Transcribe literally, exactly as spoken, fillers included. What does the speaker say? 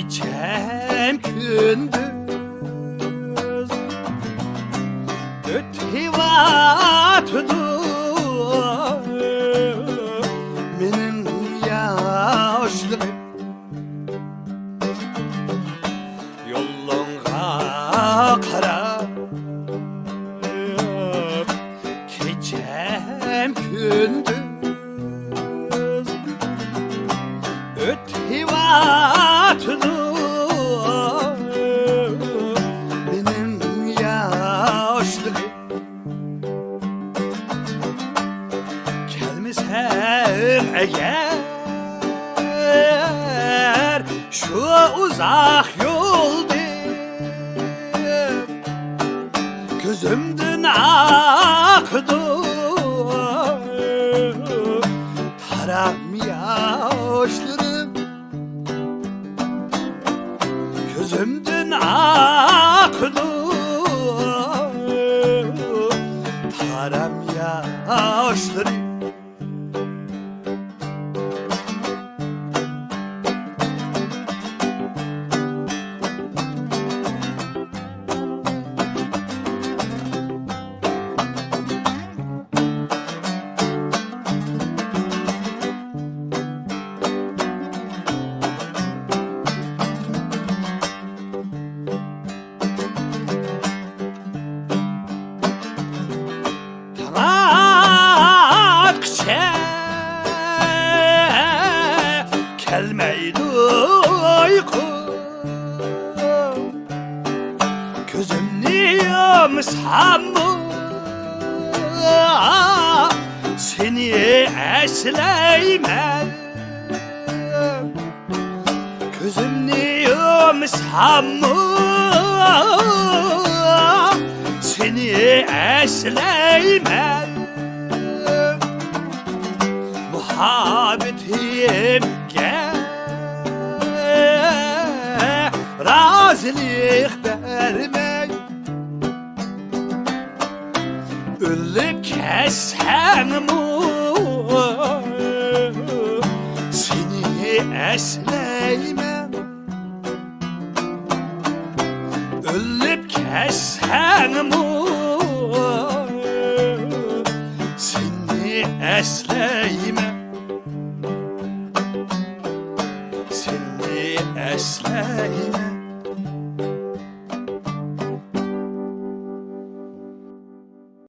كېچەم كۈندۈز ئۆتۈۋاتىدۇ مېنىڭ ياشلىرىم. يولۇڭغا قاراپ كېچەم كۈندۈز ئۆتۈۋاتىدۇ مېنىڭ ياشلىرىم. كەلمىسەڭ ئەگەر شۇ ئۇزاق يولدىن، كۆزۈمدىن ئاقىدۇ تارام ياشلىرىم. كۆزۈمدىن ئاقىدۇ تارام ياشلىرى. تاڭ ئاتقىچە كەلمەيدۇ ئۇيقۇ. كۆزۈمنى يۇمساممۇ سېنى ئەسلەيمەن. كۆزۈمنى يۇمساممۇ سېنى ئەسلەيمەن. مۇھەببىتىمگە رازىلىق بەرمەي، ئۆلۈپ كەتسەڭمۇ سېنى ئەسلەيمەن. ئۆلۈپ كەتسەڭمۇ سېنى ئەسلەيمەن. سېنى ئەسلەيمەن.